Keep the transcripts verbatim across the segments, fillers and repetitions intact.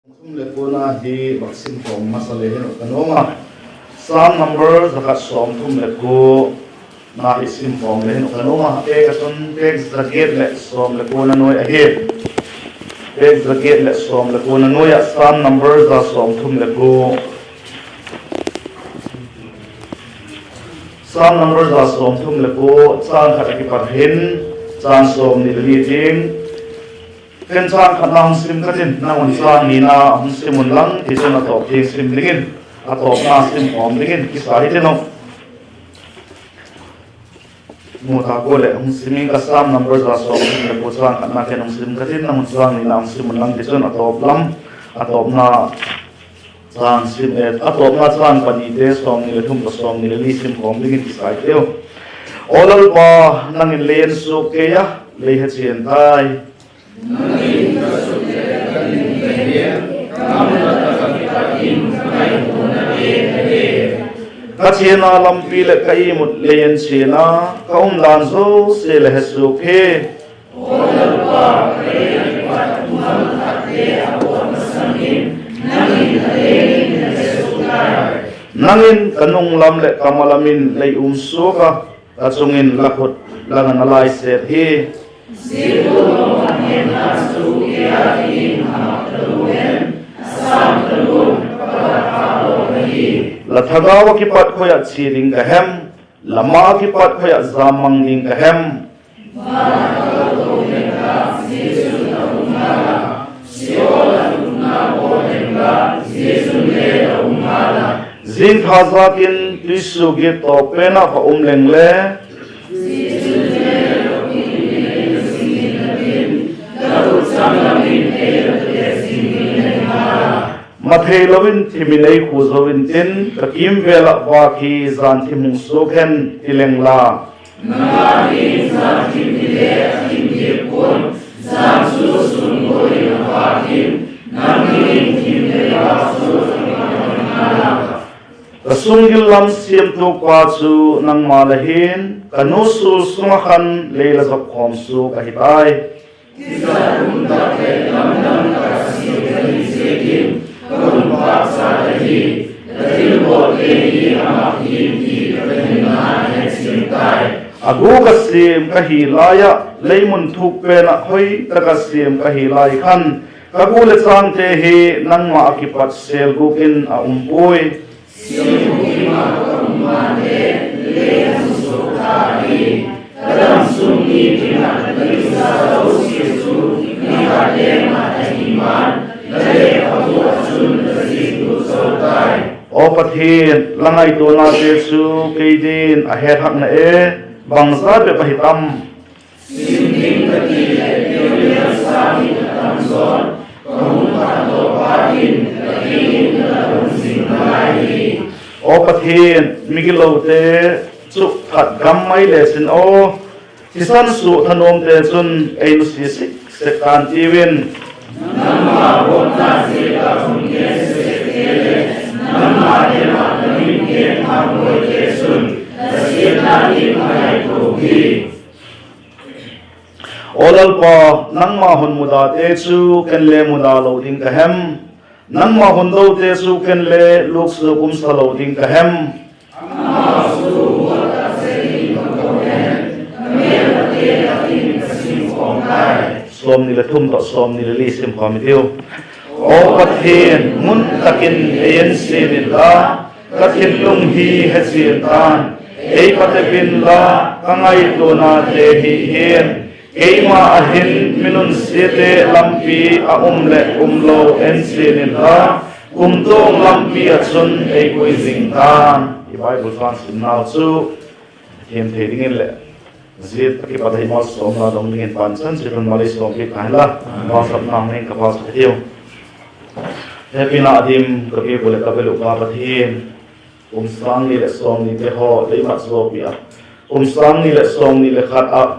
Sawmthum le kuana hi vak sim khawm masa le hin ka nuam a. Psalm number za khat sawmthum le kuana hi sim khawm le hin ka nuam a. Page ah chun page za giat leh sawm le kuana nuai ahi. Page za giat leh sawm le kuana nuai ah Psalm number za sawmthum le kua. Psalm number za sawmthum le kua, châng khat a kipat hin châng sawmni le li tiang. Ken châng khatna hung sim ka tin, nang un châng nina hung sim unlang, tichun a tawp tiang sim dingin, a tawpna sim khawm dingin kisa hitin uh. Mu ta kua leh hung sim ing ka, Psalm number za sawmthum le kua châng khatna ken hung sim ka tin, nang un châng nina hung sim unlang, tichun a tawp lam, a tawpna châng sim, a tawpna châng panite, sawmni le thum tawh sawmni le li sim khawm dingin kisa hitiu. Aw Lalpa, nang in lei en suak kei a, lei hechian tai. Ka chiana lampi leh ka imut lei en chian a, ka umdan zosia le he suak hi. Nang in ka nung lam leh ka ma lam in lei um suak a, ka chung in la khut la ngan a lai set hi. La thagau ah kipat khoi ah chia ding ka hem? La ma ah kipat khoi ah jam mang ding ka hem? Zing tha zâk in tuisuagiat tawp pen ah va um leng le, ma theilo in thim in ei khu zo intin, ka kîmvêl ah vâk hi jan thim hung suak hen, ti leng la. Ka sunggil lam siamtupa chu nangma la hi'n, ka nu sul sung ah khan lei la zop khawm suak ahi tai. A gûk ah siam ka hi lai ah, lei mun thuk pen ah hoi tak ah siam ka hi lai khan, ka gu leh chângte hi nangma ah kipat sêl gûk in a um puai. Aw Pathian, la ngaituanate chu kei din a hethak na e, bangza bep ahi tam. Aw Pathian, migilote chu that gam mai lechin aw, thisan suak thanuamte chun ei nusia sik sek ta'n tiu in. Aw Lalpa, nangma hun mudate chu ken le muda lo ding ka hem? Nangma hun dote chu ken le luksuak umsa lo ding ka hem? Sawmni le thum tawh sawmni le li sim khawm i tiu. Aw Pathian, ngun tak in ei ensiat inla, ka thinlung hi hechian ta'n; ei patep inla, ka ngaituanate hi hi'n. Keima ah hin mi nunsiate lampi a um leh um lo enchian inla, kumtuang lampi ah chun ei pui zing ta'n. I Bible châng simnau chu thiam thei dingin leh, zia a kipat a hi malsawmna dong dingin Pathian chanchin malsawm piak ta hen la, malsawmna hung nei in ka pau sa tiu. Hepina a dim ka biak uh leh ka bel uh Pa Pathian, kum sâng ni leh sawmnite haw lei mat zawpi a, kum sâng ni leh sawmni le khat ah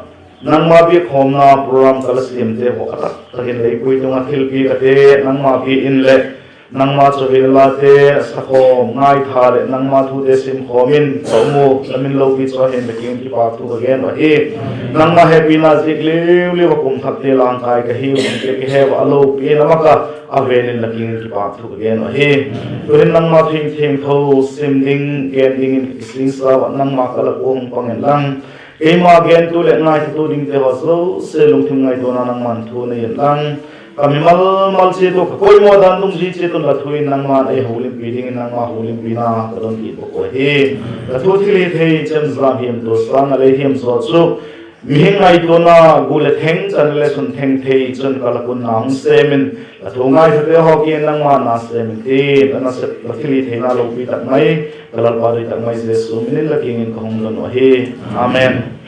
nangma biak khawmna program ka la siamte haw a tak tak in lei pui tung ah thilpiak ate nangma bia in leh, nangma chawihoina late sakhawm, ngaitha leh nangma thute simkhawm in ka um u, la min lopi chu a hen, la kiang in kipâk thu ka gen uh ahi. Nangma hepina ziak liu liu ah kum thakte langkai ka hiu, ka he ua, a lopi in a mak a A ven in la kiang in kipâk thu ka gen uh ahi. Tu'hin nangma thu thiangtho sim ding, gen dingin ka kisingsa ua, nangma ka lak ua hung pang inlang, keima gentu leh ngaithatu dingte haw zosia lungthim ngaituana nangma'n thu nei inlang, ka mimal mal chiat uh, ka poimaw dan dungzui chiat un la thu in nangma'n ei holimpi dingin nangma holimpina ka don kit bak uh ahi. La thu thilhithei, chemjam, hiamtua sâng ah lei hiam zaw chu mihing ngaituana, gu leh theng, chan leh sun theng thei chun ka lak un na hung sêm in, la thu ngaithate haw kiang in nangma'n na sêm in, ti la nasep, la thilhitheina lopi tak mai, ka Lalpa doi tak mai Jesu min in la kiang in ka hung don uh ahi. Amen.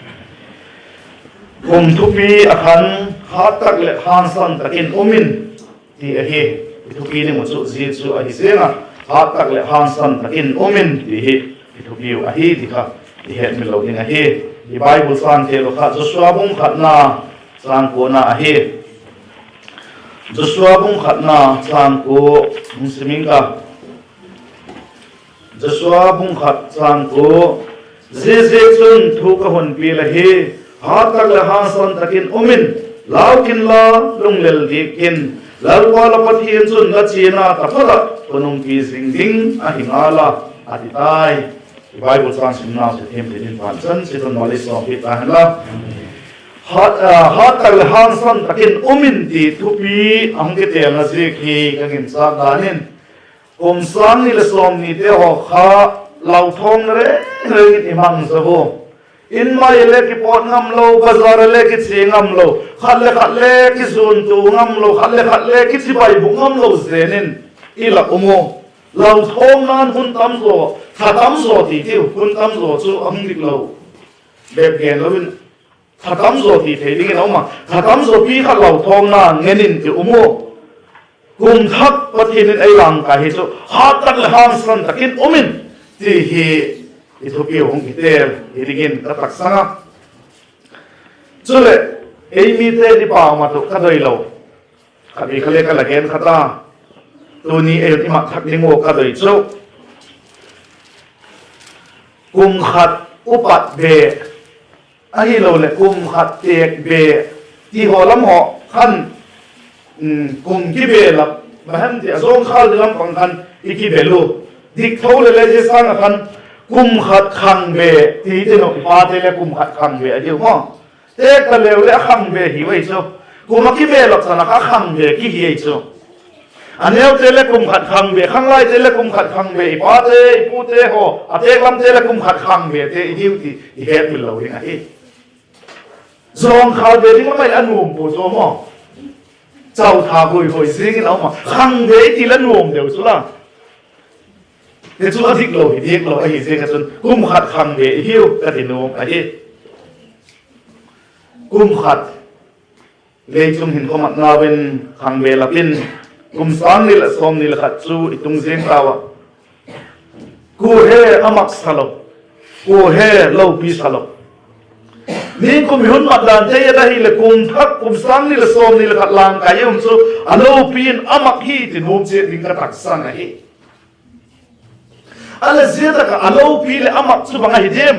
Kum thupi ah khan, Hat tak leh hangsan tak in um in, ti ahi. I thupi ding uh chu zia chu ahi ziang a, Hat tak leh hangsan tak in um in, ti hi i thupi uh ahi ti kha i hetmil lo ding ahi. I Bible châng tel uh kha Joshua bung khatna châng kuana ahi. Joshua bung khatna châng kua hung sim ing ka. Joshua bung khat châng kua. Ziaziakchun thu ka hun piak ahi, Hat tak leh hangsan tak in um in, lau kin la, lunglel diak kin; Lalpa la Pathian chun la chiana taphot ah hun umpi zing ding ahi ngal a, a ti tai. I Bible châng simnau chu thiam tin in pan chan si tun mal i sawmpi ta hen la. Hat, ah, Hat tak leh hangsan tak in um in ti thupi a hung kitelna ziak hi ka ginchâk dan in, kum sâng ni leh sawmnite haw kha lauthawng reng reng in i mang zo u. In mai le kipawt ngam lo, bazar le kichia ngam lo, khat le khat le kizuantua ngam lo, khat le khat le kichibai bûk ngam lo zen in i la um u. Lauthawngna'n hun tam zaw, tha tam zaw ti tiu, hun tam zaw chu a hung dik lo. Bep gen lo in, tha tam zaw ti thei dingin a um a, tha tam zaw pi kha lauthawngna ngen in i um u. Kum thak Pathian in ei langkai hi chu Hat tak leh hangsan tak in um in, ti hi i thupiu hung kitel hi dingin ka taksang a. Chuleh, ei mite ni pau mat uh ka doi lo, khat vei kha le ka la gen kha ta. Tuni ei hun i mat thak ding ua ka doi chu, kum khat upat be, ahiloleh kum khat têk be, ti haw lam haw khan, kum kibelap, bang hem ti a zawngkhâl di lam pang khan i kibel u. Dik tho leh le zia sâng ah khan kum khat khang be, ti tin uh, i pate le kum khat khang be ahiu maw. Têk ta leu leh a khang be hiu ahi chu. Kum a kibelap chan a kha khang be kihi ahi chu. A neute le kum khat khang be, khanglaite le kum khat khang be, i pate, i pute haw, a têk lamte le kum khat khang bete i hiu ti i hetmil lo ding ahi. Zawngkhâl be ding a mai a nuam pua chu maw. Chautha hoi hoi ziang in a um a, khang be i ti la nuam deu chu la. Hi chu a dik lo hi diak lo ahi ziak a chun kum khat khang be i hiu ka ti nuam ahi. Kum khat lei chung hin khawmatnau in khang be lap in, kum sâng ni leh sawmni leh khat chu i tung ziang tau a. Kua he a mak sa lo, kua he lopi sa lo. Nikum i hun mat dan thei et ahileh kum thak, kum sâng ni leh sawmni leh khat langkai i um chu a lopi in a mak hi ti nuam chiat ding ka taksang ahi. A leh zia tak ah a lopi leh a mak chu bang ahi diam?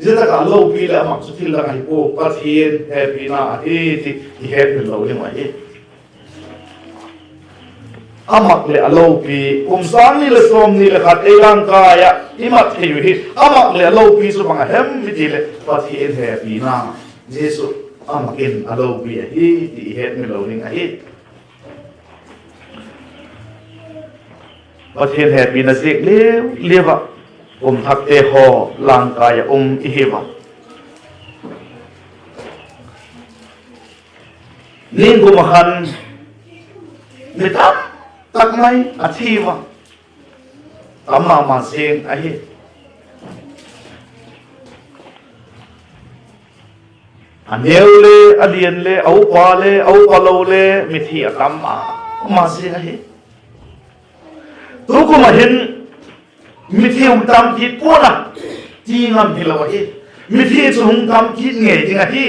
Zia tak ah a lopi leh a mak chu thil dang ahi pua, Pathian hepina ahi ti i hetmil lo ding uh ahi. A mak leh a lopi, kum sâng ni leh sawmni leh khat ei langkai ah i mat thei uh hi, a mak leh a lopi chu bang a hem i ti leh Pathian hepina. Jesu a mak in a lopi ahi ti i hetmil lo ding ahi. Pathian hepina ziak liu liu ah kum thakte haw langkai ah um i hi a. Nikum ah khan mi tam tak mai a thi a, tam ma ma zing ahi. A neu le, a lian le, a upa le, a upa lo le, mithi a tam ma ma zing ahi. Tukum ah hin mithi hung tam kit pua'n a ti ngam hilo ahi. Mithi chu hung tam kit ngei ding ahi,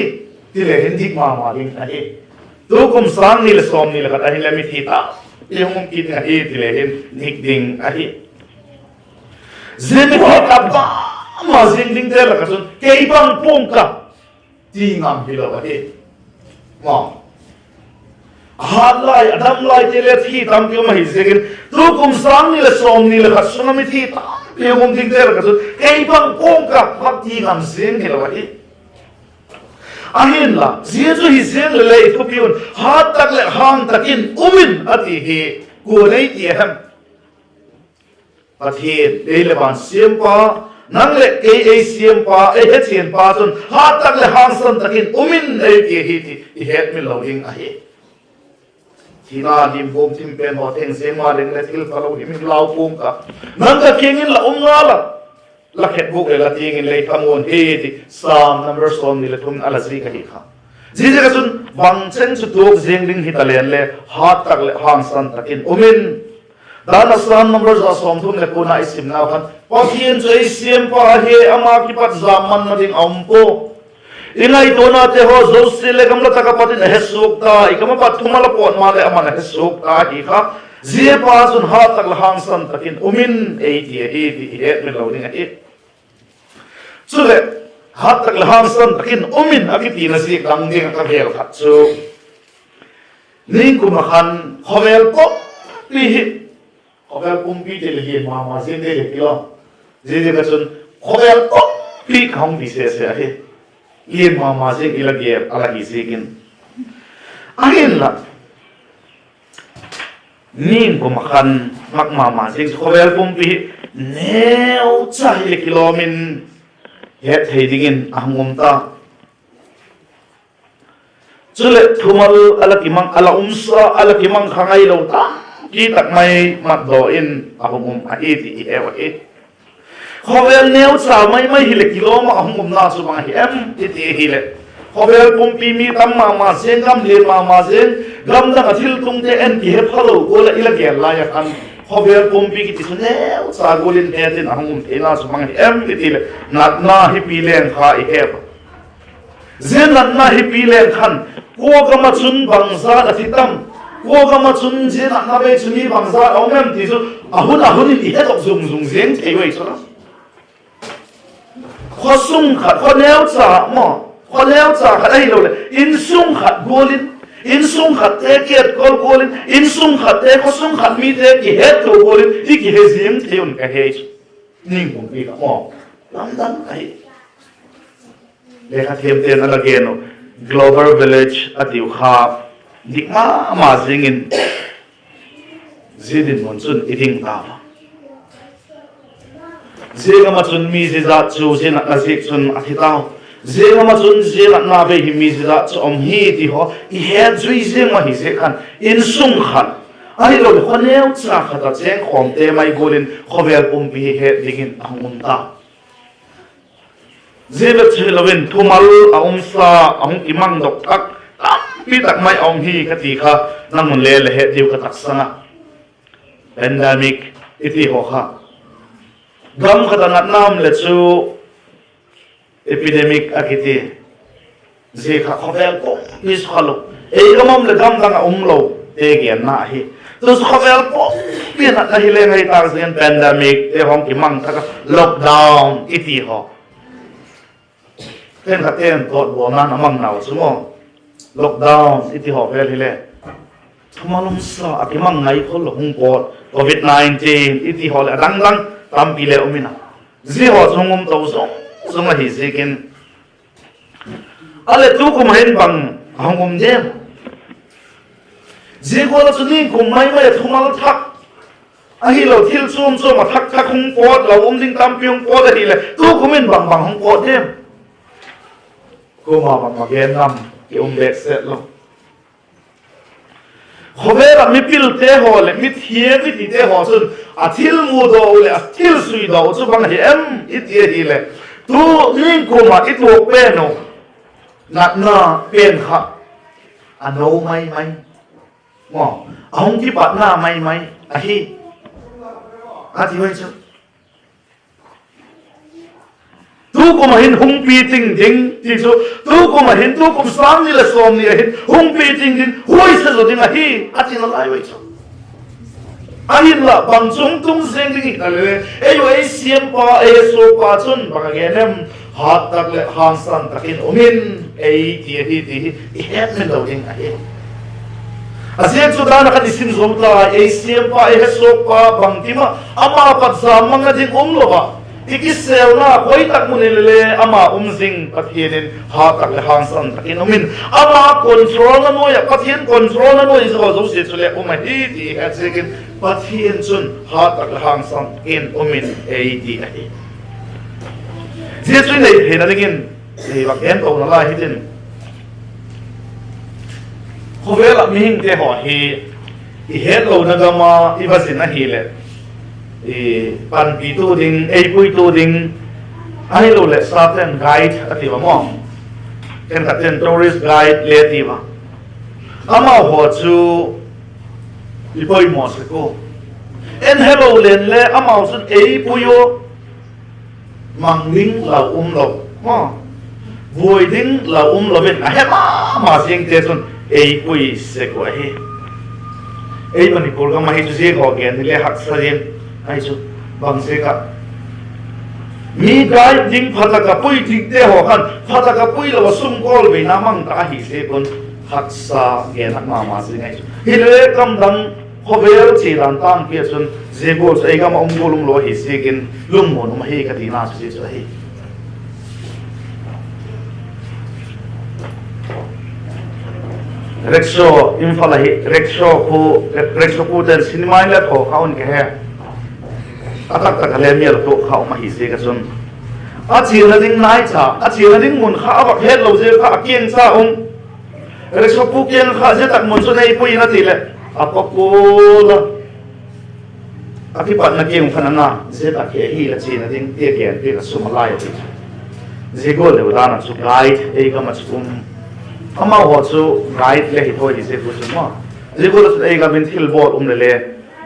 ti le hin dik ma ma ding ahi. Tukum sâng ni leh sawmni leh khat ah hin le mithi tam i hung um kit ding ahi ti le hin dik ding ahi. Zia mithi tam ma ma zing dingte lak ah chun kei bang pua'ng ka ti ngam hilo ahi. Maw, Hat lai, a dam laite le thi tampi um ahi ziakin, tukum sâng ni leh sawmni leh khat sung ah mithi tampi um dingte lak ah chun kei bang pawng ka vak ti ngam zing hilo ahi. Ahinla zia chu hi ziang leh le i thupi un, hat tak leh hang tak in um in a ti hi, kua'n ei ti a hem? Pathian, lei leh van siampa, nang leh kei ei siampa, ei hethiampa chun hat tak leh hangsan tak in um in ei ti ahi ti i hetmil lo ding ahi. Thina lim buam thim pen haw theng ziang ma leng leh thil phalo himhim lau pua'ng ka, nang ka kiang in la um ngal a, la khetbûk leh la tiang in lei thamuan hi ti Sam number sawmni leh thum a la zik ahi kha. Ziaziak ah chun bang cheng chu tuak ziang ding hi ta leng le, hat tak leh hangsan tak in um in. Dan a Sam number za sawmthum leh kuana i simnau khan, Pathian chu ei siampa ahi, ama kipat jam manna ding a um pua. I ngaituanate haw zosia leh gamla tak ah pat in a he suak ta, i kam ah pat thumal a pawt ma leh ama'n a he suak ta ahi kha. Ziapa chun hat tak leh hangsan tak in um in ei ti ahi ti i hetmil lo ding ahi. Chuleh, hat tak leh hangsan tak in um in a kitina ziak dang ding ah ka gel khat chu, ningkum ah khan khawvel pumpi hi, khawvel pumpi ti leh lian ma ma ziang dei le kilo. Ziaziak ah chun khawvel pumpi ka hung ti sese ahi. Lian ma ma ziang i la gel a la hi ziakin. Ahinla, ningkum ah khan mak ma ma ziang chu khawvel pumpi hi neucha hileh kilawm in het thei dingin a hung um ta. Chuleh thumal a la kimang, a la umsa, a la kimang kha ngailo tampi tak mai matdaw in a hung um ahi ti i heu ahi. Khawvel neucha mai mai hileh kilawm ah a hung umna chu bang ahi em i ti ahileh, khawvel pumpi mi tam ma ma ziang, gam lian ma ma ziang, gam dang ah thiltungte en kihe phalo gual ah i la gel lai ah khan, khawvel pumpi kiti chu neucha gual in het in a hung um theina chu bang ahi em i ti leh, natna hipi leng kha i he a. Zia natna hipi leng khan, kua gam ah chun bangzat a thi tam, kua gam ah chun zia natna bei chu mi bangzat a um em ti chu a hun a hun in i hetdok zung zung ziang thei ui chu la. Khaw sung khat, khaw neucha maw, khaw neucha khat ahiloleh insung khat gual in, insung khatte kiat kawl gual in, insung khatte, khaw sung khat mite kihettua gual in i kihe ziang thei un ka he chu. Ningkum pi kha maw, lamdang ahi. Lekha thiamte'n a la gen uh, global village a tiu kha, dik ma ma zing in zia dinmun chun i ding ta a. Zia gam ah chun mi zia zat chu zia natna ziak chun a thi tau. Zia gam ah chun zia natna bei hi mi zia zat chu um hi ti haw i het zui ziang ma hi ziak khan insung khat, ahiloleh khaw neucha khat ah chêngkhawmte mai gual in khawvel pumpi hi het dingin a hung um ta. Zia bep chu hilo in thumal a umsa, a hung kimangdok tak tampi tak mai a um hi ka ti kha, nang un le le het diu ka taksang a. Pandemic i ti haw kha, gam khat ah natna um leh chu epidemic a kiti. Zia kha khawvel pumpi sukha lo, ei gam um leh gam dang ah um lote genna ahi. Tu chu khawvel pumpi natna hi leng ahi tâk ziakin pandemic te hung kimang thak a, lockdown i ti haw. Khenkhatte'n tawtbawlna'n a mang nau chu maw, lockdown i ti haw vel hile, thumal umsa a kimang ngai khol lo hung pawt, covid nineteen i ti haw leh a dang dang tampi le um in a, zia haw chu hung um to zung zung ahi ziakin, a leh tukum ah hin bang a hung um diam? Zia gual ah chu ningkum mai mai ah thumal thak, ahilo thil chuam chuam ah thak thak hung pawt, lo um ding tampi hung pawt ahileh tukum in bang bang hung pawt diam? Kuama bangma gen ngam ki um bek set lo. Khawvel ah mipilte haw leh mithiam i tite haw chun a thil mudaw uh leh a thil suidaw uh chu bang ahi em i ti ahileh, tu ningkum ah i tuak pen uh natna pen kha a no mai mai, a hung kipatna mai mai ahi, a ti ui chu. Tukum ah hin hung pi ting ding ti chu, tukum ah hin, tukum sâng ni leh sawmni ah hin hung pi ting ding, huaise zaw ding ahi, a ti nalai ui chu. Ahinla bang chu hung tung ziang ding i ta le, ei u ei siampa, ei suakpa chun bang a gen em? Hat tak leh hangsan tak in um in ei ti ahi ti hi i hetmil lo ding ahi. A ziak chu dan a khan i sim zo ta, ei siampa, ei hesuakpa bangkim ah, ama pat jam mang a ding um lo ah, i kisêlna khoi tak mun i le le ama um zing Pathian in hat tak leh hangsan tak in um in, ama controlna nuai ah, Pathian controlna nuai zaw zosia chu le um ahi ti i het ziakin Pathian chun hat tak leh hangsan tak in um in ei ti ahi. Zia chu i nei theina dingin, ei vak gen tona lai hitin, khawvel ah mihingte haw hi i hetlona gam ah i va zin ahileh, panpitu ding, ei puitu ding, ahiloleh Satan guide a ti ua maw, khenkhatte'n tourist guide le ti ua, amau haw chu i poimaw sek ua, en helo leng le amau chun ei pui ua, mang ding lau um lo, buai ding lau um lo in a he ma ma ziangte chun ei pui sek uh ahi. Ei Manipur gam ahi chu zia haw gen ding le haksa zing ahi chu, bang ziak ah mi guide ding pha tak ah pui dingte haw khan pha tak ah pui lo ah sum kawl veina mang ta ahi ziak un haksa gen hak ma ma zing ahi chu. Hile gam dang khawvel chia dan tangpi ah chun zia gual chu ei gam ah um gual um lo ahi ziakin lungmuan um ahi ka tina chu zia chu ahi. Rickshaw, Imphal ahi, rickshaw khu, rickshaw pute'n cinema in le thaw kha un ka he. A taktak a le mial tuak kha um ahi ziak ah chun, a chiana ding naicha, a chiana ding mun kha a vak hetlo ziak kha a kiang cha um. Rickshaw pu kiang kha zia tak mun chu nei pui in a ti leh, a pakual a, a kipatna kiang khan a na, zia tak hi ahi la chiana ding ti a gen piak a sum a lai a ti chu. Zia gual deu dan ah chu guide ei gam ah chu um. Amau haw chu guide le hi thaw hi ziak u chu maw, zia gual ah chu ei gam in thilbawl um le le,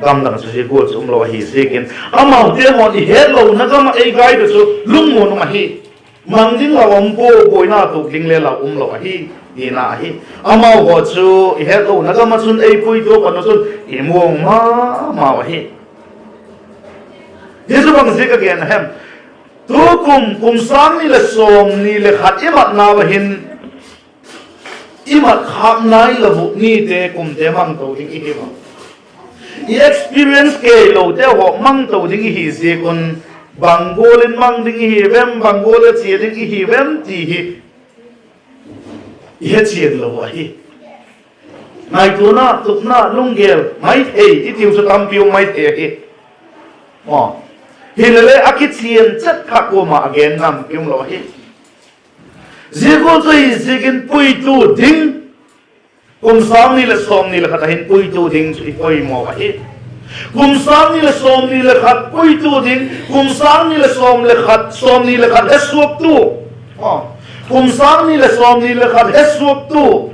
gam dang ah chu zia gual chu um lo ahi ziakin, amaute haw'n i hetlona gam ah ei guide u chu lungmuan um ahi. Mang ding lau um pua, buaina tuak ding le lau um lo ahi, tina ahi. Amau haw chu i hetlona gam ah chun ei puitu a pan u chun i muang ma mau ahi. Hi chu bang ziak a gen a hem? Tukum, kum sâng ni leh sawmni leh khat i matna a hin, i mat khâk nai lo uh nite kumte mang to ding i hi a, i experience kei lote haw mang to ding i hi ziak un, bang gual in mang ding i hi vem, bang gual a chia ding i hi vem ti hi i he chian lo ahi. Ngaituana, tupna, lunggel mai thei i tiu chu tampi um mai thei ahi. Hilele a kichian chet kha kuama a gen ngam ki um lo ahi. Zia gual chu hi ziakin puitu ding, kum sâng ni leh sawmni leh khat a hin puitu ding chu i poimaw ahi. Kum sâng ni leh sawmni leh khat puitu ding, kum sâng ni leh sawm leh khat, sawmni leh khat hesuaktu, kum sâng ni leh sawmni leh khat hesuaktu,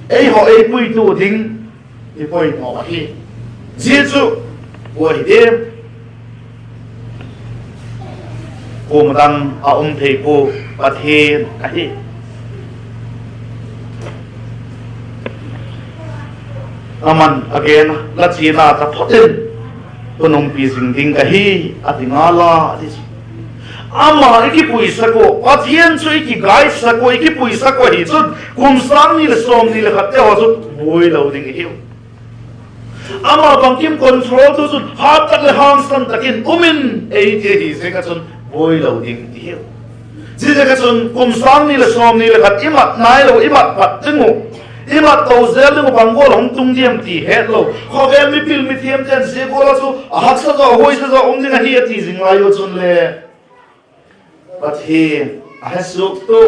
eihaw ei puitu ding i poimaw ahi. Zia chu kua hi diam? Kuama dang a um thei pua, Pathian ahi. Aman a gen a, la chiana taphot in hun umpi zing ding ka hi, a ti ngal a, a ti chu. Ama i kipuisak ua, Pathian chu i kiguidesak ua, i kipuisak ua hi chun, kum sâng ni leh sawmni leh khatte haw chu buai lo ding i hiu. Ama bangkim controltu chun hat tak leh hangsan tak in um in ei ti ahi ziak ah chun buai lo ding i hiu. Ziaziak ah chun kum sâng ni leh sawmni leh khat i mat nai lo, i mat pat ding uh, i mat to zel ding uh bang gual hung tung diam ti hetlo, khawvel mipil mithiamte'n zia gual ah chu a haksa zaw, huaisa zaw um ding ahi a ti zing lai u chun le, Pathian a hesuaktu,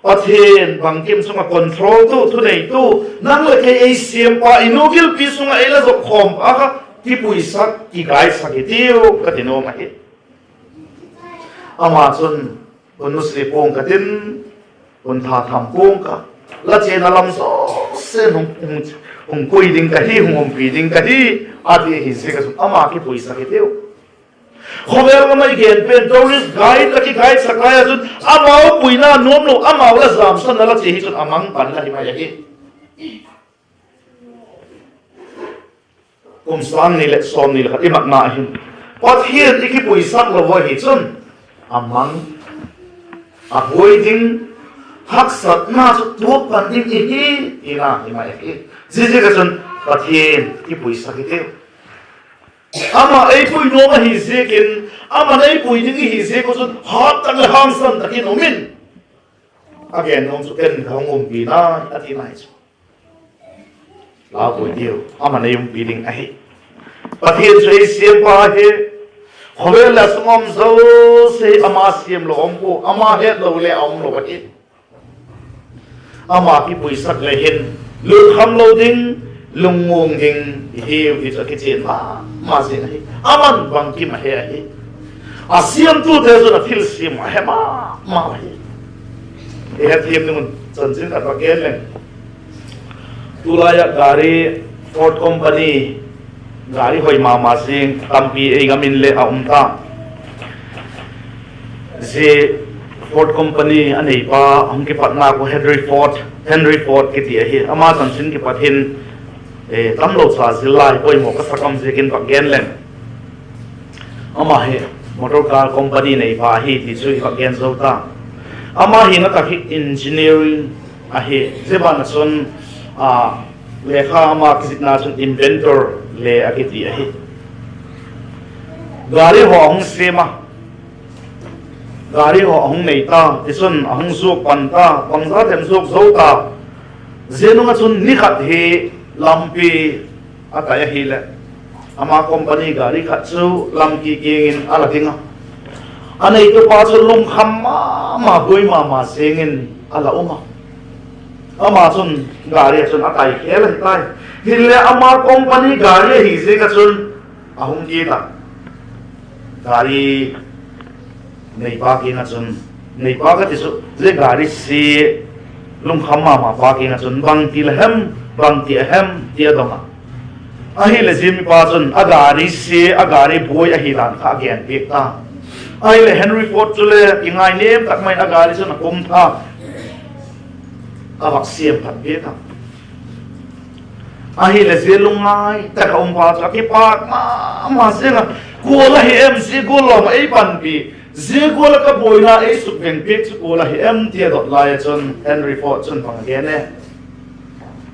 Pathian bangkim chung ah controltu, thuneitu, nang leh kei ei siampa, i nu gilpi sung ah ei la zop khawm pa kha kipuisak, kiguidesak hi tiu ka ti nuam ahi. Ama chun, hun nusia pua'ng ka tin, hun thatham pua'ng ka, la chiana lam zawsen hung, hung, hung pui ding ka hi, hung umpi ding ka hi, a ti ahi ziak ah chun ama kipuisak hi tiu. Khawvel gam ah i gen pen tourist guide la kiguidesak lai ah chun amau puina nuam lo, amau la zamsanna la chia hi chun a mang pan la hi mai ahi. Kum sâng ni leh sawmni leh khat i matna ahin Pathian i kipuisak lo ahi chun a mang, a buai ding, haksatna chu tuak pan ding i hi, tina hi mai ahi. Ziaziak ah chun Pathian kipuisak hitiu. Ama ei pui nuam ahi ziakin, ama'n ei pui ding i hi ziak uh chun hat tak leh hangsan tak in um in, a gen nuam chu ken ka hung umpi nai a tina hi chu. Lau pui diu, ama'n ei umpi ding ahi. Pathian chu ei siampa hi, khawvel leh a sung a um zosia hi ama siam lo um pua, ama het lo le a um lo ahi. Ama kipuisak le hin, lungkham lo ding, lungmuang ding i hiu ti chu a kichian ma ma zing ahi. Ama'n bangkim a he ahi. A siamtute chun a thilsiam a he ma ma ahi. I hetthiam ding un chanchin khat va gen leng. Tulai ah gari, Ford Company, gari hoi ma ma zing tampi ei gam in le a um ta. Zia Ford Company a neipa hung kipatna khu Henry Ford, Henry Ford kiti ahi. Ama chanchin kipat hin, eh, tamlo cha zil lai poimaw ka sak am ziakin vak gen leng. Ama hi motor car company neipa hi ti chu i vak gen zo ta. Ama hina tak hi engineering ahi. Zia ban ah chun, a, lekha ama kizikna chun inventor le a kiti ahi. Gari haw a hung siam a, gari haw a hung nei ta, tichun a hung zuak pan ta, bangzat hem zuak zo ta. Zia nung ah chun ni khat hi lampi a tai ahileh, ama company gari khat chu lampi kiang in a la ding a. A neitupa chu lungkham ma ma, buai ma ma zing in a la um a. Ama chun gari ah chun a tai khel ahi tai. Hileh ama company gari ahi ziak ah chun a hung kit a. Gari neipa kiang ah chun, neipa ka ti chu, zia gari sia lungkham ma ma pa kiang ah chun, bangti la hem, bangti a hem ti a dong a. Ahileh zia mipa chun a gari sia, a gari buai ahi dan kha a gen piak ta. Ahileh Henry Ford chule kingainiam tak mai in a gari chun a kum tha, a vak siam phat piak a. Ahileh zia lungngai tak a um pa chu a kipâk ma ma zing a, kual ahi em, zia gual lawm ah ei panpi, zia gual ah ka buaina ei sukveng piak chu kual ahi em ti a dot lai ah chun Henry Ford chun bang a gen e,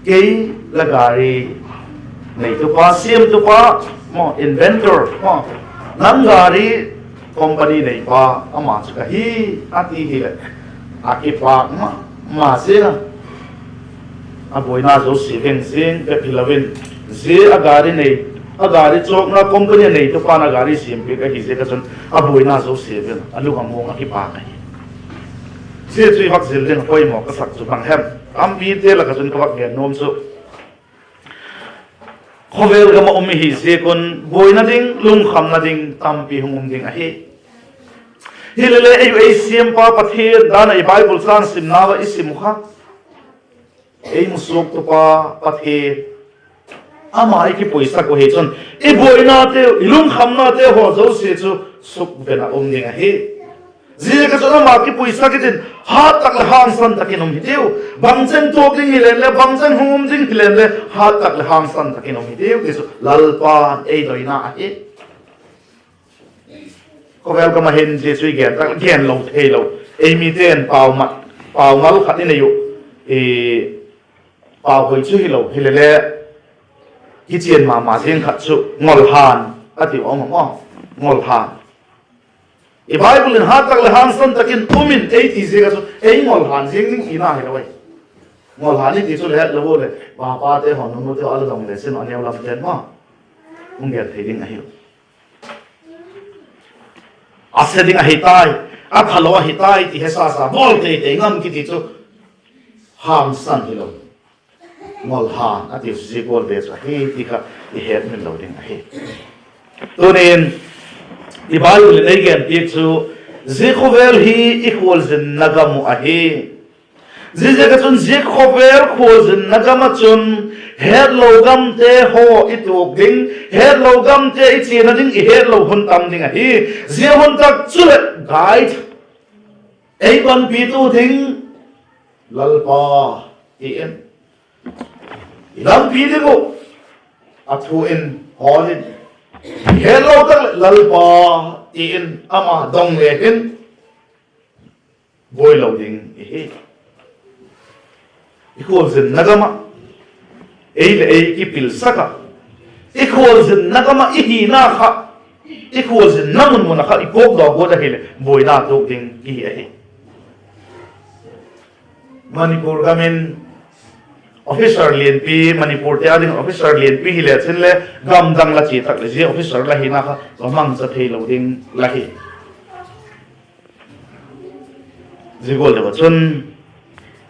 kei la gari neitupa, siamtupa, maw, inventor, maw, nang gari company neipa ama chu ka hi, a ti hileh, a kipâk ma ma zing a. A buaina zosia veng zing bep hilo in, zia a gari nei, a gari chawkna company a neitupa'n a gari siam piak ahi ziak ah chun a buaina zosia veng a lung a muang a kipâk ahi. Zia chu i vak zil ding a poimaw ka sak chu bang hem? Tampite lak ah chun ka vak gen nuam chu, khawvel gam ah um i hi ziak un buaina ding, lungkhamna ding tampi hung um ding ahi. Hilele ei, ei siampa Pathian dan ah i Bible châng simnau ah i sim uh kha, ei musuaktupa Pathian, ama i kipuisak uh hi chun, i buainateu, i lungkhamnateu haw zosia chu sukven ah um ding ahi. Ziaziakchun ama kipuisak i tin, hat tak leh hangsan tak in um hitiu. Bangcheng tuak ding hilen le, bangcheng hung um ding hilen le, hat tak leh hangsan tak in um hitiu ti chu Lalpa'n ei doina ahi. Khawvel gam ah hin zia chu i gen tak, gen lo theilo. Ei mite'n pau ma, pau mal khat i nei uh, pau hoi chu hilo hilele, kichian ma ma zing khat chu ngolhan a ti um a maw. Ngolhan. I Bible in hat tak leh hangsan tak in um in ei ti ziak ah chu ei ngolhan zing ding tina hilo ai. Ngolhan i ti chu le het lo u leh, papate haw, nunute haw a la dong le chin a neu lam ten maw, hung gen thei ding ahiu. A se ding ahi tai, a phalo ahi tai ti hesasa bawl tei tei ngam kiti chu hangsan hilo. Ngolhan a ti zia gual ve chu ahi ti kha i hetmil lo ding ahi. Tunin i Bible in ei gen piak chu, zia khawvel hi i khualzinna gam uh ahi. Ziaziakchun zia khawvel khualzinna gam ah chun hetlo gamte haw i tuak ding, hetlo gamte i chiana ding, i hetlo hun tam ding ahi. Zia hun tak chu leh guide, ei panpitu ding Lalpa ti in, i lampi ding uh a thu in hawl in, i hetlo tak leh Lalpa ti in ama dong le hin buai lo ding i hi. i khualzinna gam ah ei leh ei kipilsak ah, i khualzinna gam ah i hina kha, i khualzinna mun mun ah kha i kawkdaw guat ahileh buaina tuak ding i hi ahi. Manipur gam in officer lianpi, Manipurte â ding officer lianpi hile chin le, gam dang la chia tak leh zia officer la hina kha va mangcha theilo ding la hi. Zia gual deu ah chun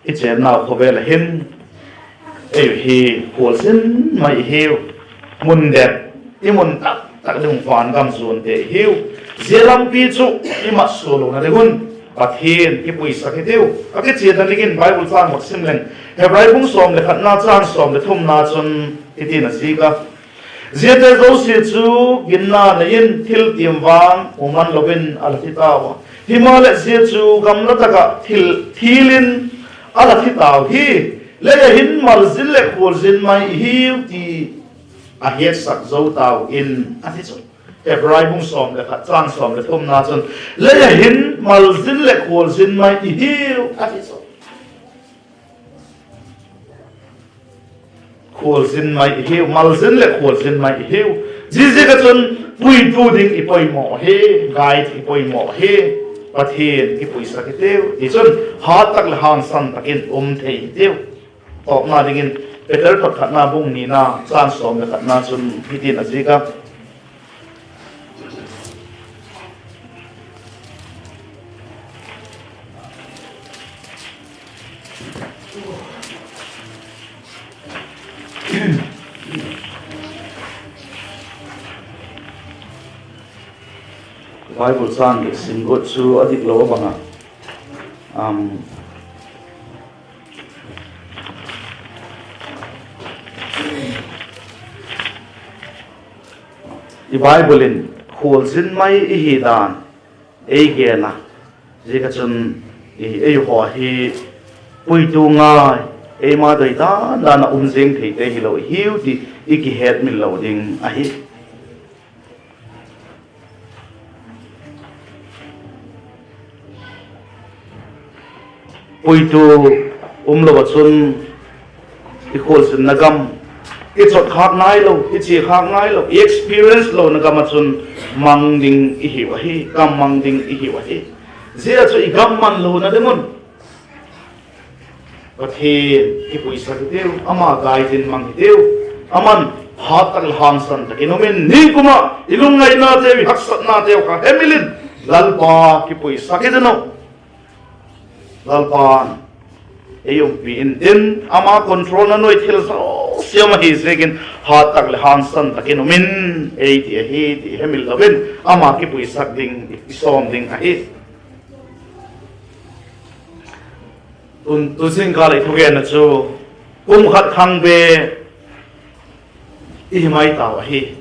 i chênnau khawvel ah hin ei hi khualzin mai i hiu. Mun dep, i mun tak tak ding van gam zuante i hiu. Zia lampi chu i mat sua lona ding un Pathian kipuisak hitiu. A kichianna dingin Bible châng vak sim leng, Hebrai bung sawm leh khatna châng sawm leh thumna chun hiti'n a zik a: Ziate zosia chu ginna nei in thil tiam vang mu man lo in a la thi tau a; himaleh zia chu gamla tak ah thil, thil in a la thi tau hi. Lei ah hin malzin leh khualzin mai i hiu ti a hiatsak zo tau in, a ti chu. Hebrai bung sawm leh khat châng sawm leh thumna chun, lei ah hin malzin leh khualzin mai i hiu, a ti chu. Khualzin mai i hiu, malzin leh khualzin mai i hiu. Ziaziak ah chun puitu ding i poimaw ahi, guide i poimaw ahi. Pathian kipuisak hitiu, tichun hat tak leh hangsan tak in um thei hitiu. Tawpna dingin Peter thot khatna bung nina châng sawm leh khatna chun hiti'n a zik a: Bible châng sim guat chu a dik lo a bang a, i Bible in khualzin mai i hi dan ei gen a, ziak ah chun ei haw hi puitu ngai, eima doi dan dan ah um ziang theite hilo i hiu ti i kihetmil lo ding ahi. Puitu um lo ah chun i khualzinna gam, i chawt khâk nailo, i chia khâk nailo, i experience lona gam ah chun mang ding i hiu ahi, kam mang ding i hiu ahi. Zia chu i gam man lona ding un Pathian kipuisak hitiu, ama guide in mang hitiu. Aman hat tak leh hangsan tak in um in, nikum ah i lungngainateu, i haksatnateu kha hemil in Lalpa kipuisak hi ding uh. Lalpa'n ei umpi intin, ama controlna nuai thil zosia ahi ziakin hat tak leh hangsan tak in um in, ei ti ahi ti hemil lo in ama kipuisak ding i sawm ding ahi. Tun, tun zingkal i thugenna chu kum khat khang be i hi mai tau ahi.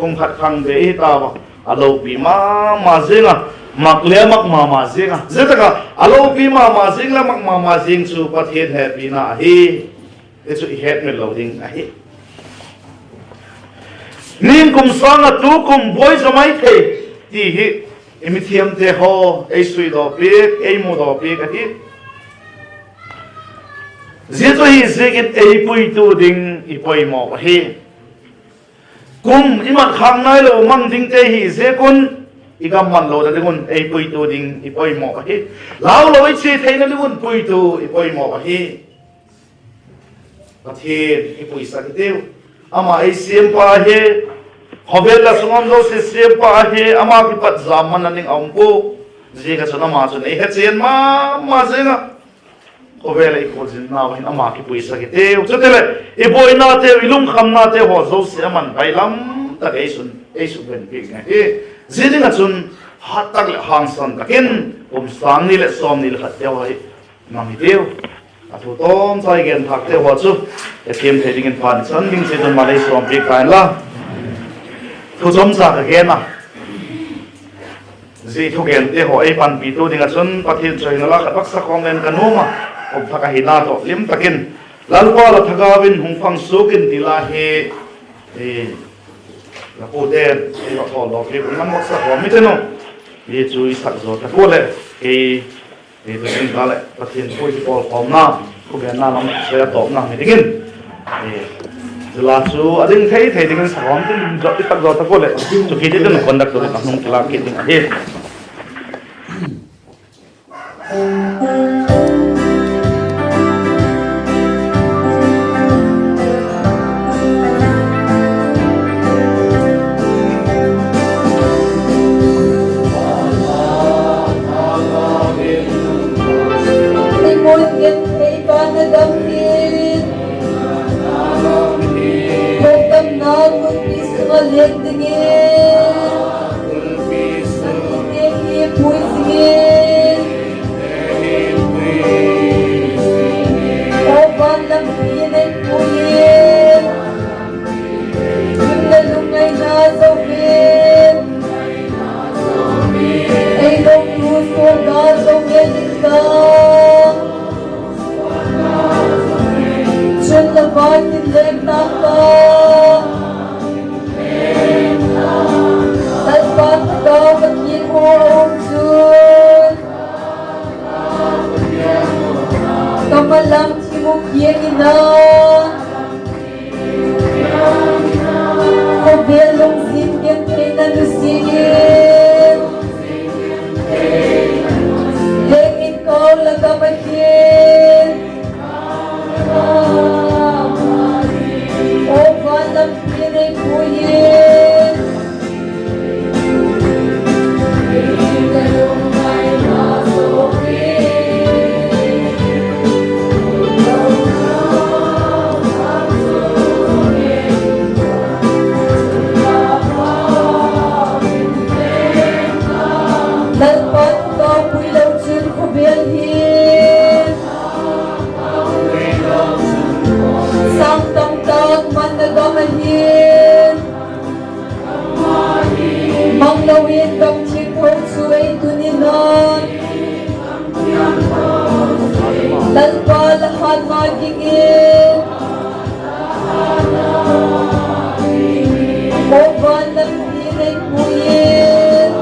Kum khat khang be i hi tau a, a lopi ma ma ziang a, mak le mak ma ma ziang a, zia tak ah a lopi ma ma ziang leh mak ma ma ziang chu Pathian hepina ahi ti chu i hetmil lo ding ahi. Nikum sâng ah tukum buai zaw mai thei ti hi i mithiamte haw ei suidaw piak, ei mudaw piak ahi. Zia chu ahi ziakin ei puitu ding i poimaw ahi. Kum i mat khâk nailo mang dingte hi ziak un, i gam man lona ding un ei puitu ding i poimaw ahi. Lau lo i chia theina ding un puitu i poimaw ahi. Pathian kipuisak hitiu. Ama ei siampa ahi. Khawvel leh sung um zosia siampa ahi. Ama kipat jam man a ding a um pua. Ziak ah chun ama chun ei hechian ma ma ziang a, khawvel ah i khualzinnau hin ama kipuisak hitiu. Chutileh i buainateu, i lungkhamnateu haw zosia aman bailam tak ei suk, ei sukven piak ding ahi. Zia ding ah chun hat tak leh hangsan tak in kum sâng ni leh sawmni leh khat teu hi mang hitiu. A thu tawmchai gen thâkte haw chu e thiam thei dingin pan chan ding chiat un malei sawm piak ta inla, thu chawmcha ka gen a, zia thugente haw ei panpitu ding ah chun Pathian chawihoina la khat vak sak khawm leng ka nuam a, kum thak ahina tawh lim tak in, Lalpa, la thagau in hung phang suak in ti la hi, la pute'n ei va thawl lo piak un, man vak sak khawm i ten u. Hi chu i sak zaw tak ua leh, kei, kei tu zingkal leh Pathian thu i kipawlkhawmna Thugenna lam se a tawpna hi dingin, zia la chu a ding thei thei dingin sa hawm tin, zot i tak zot tak ua leh, chu kit i tin conductor in a hung kilâk kit ding ahi. Ei mun genthei van a gam hi, thokdamna kulpi sung ah leng dingin, a thite hi pui zing in. Aw van lampi nei pui in, chun le lungngaina zo in, ei lawmtu sualna zo ngen in ka. Chun la vâk in leng tang ka. Lalpa thagau ka kiang ua um chun, ka malam thim uh kiang in a, khawvel lungzin gentheina nusia in, leng in kau la gam ahi'n. Aw van lampi nei pui in, Lalpa thagau pui lo chun khawvel hi sâng tamtak manna gam ahi. Manglo in gam thiangtho chu ei tun in a, Lalpa la hâtna ging in, aw van lampi nei pui in.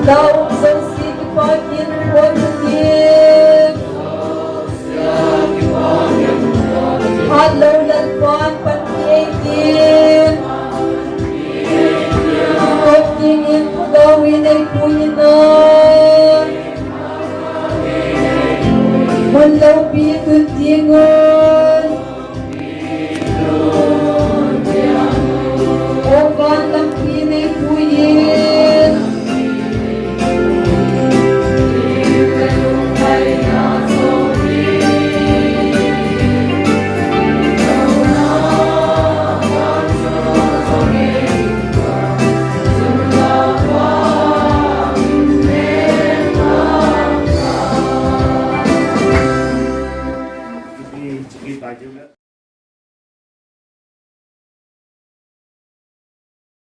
Lau zosia kipak in phuak in, hatlo Lalpa'n panpi ei tin, kawm dingin thagau in ei pui in a, mun lopi tun ding uh